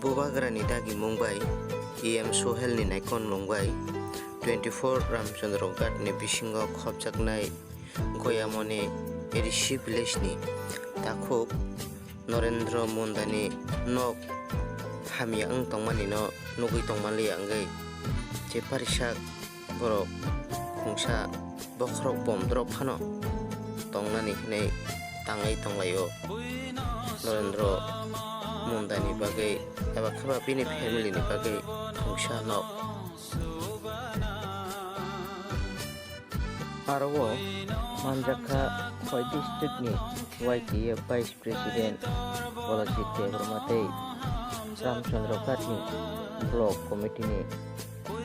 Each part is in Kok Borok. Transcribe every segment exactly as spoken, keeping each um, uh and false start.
Bubagrani dagimung bai E M Sohelni naikonmung bai twenty-four Ramchandra Ghatni bisingo khopjaknai Goyamoni A D C village ni takhuk Norendra Mondani nok hamya wng tongmani no nugwi tongmanliya wngwi je parisak borok khungsa bokhorok bomdrop phano tongnani hinwi tangwi tonglaio. Norendra Mondani bagwi eba khe ba bini family ni bagwi khungsa nok. Aro o manjak kha Khowai district ni Y T F Vice President Balaji Debbarma tei Ramchandra Ghatni Block Committee ni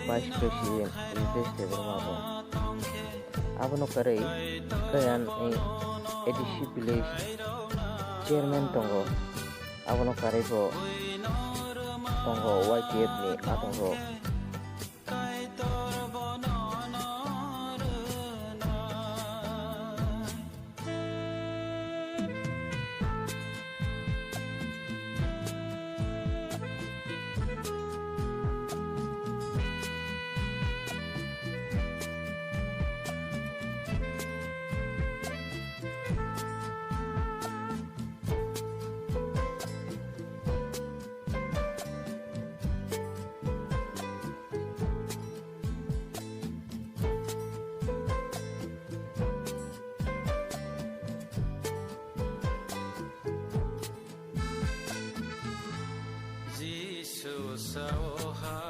Vice President Ritesh Debbarma bo. Abono karwi Kayan ni A D C village chairman tongo. Abono karwi bo tongo Y T F ni adongrok. Jisu sao ha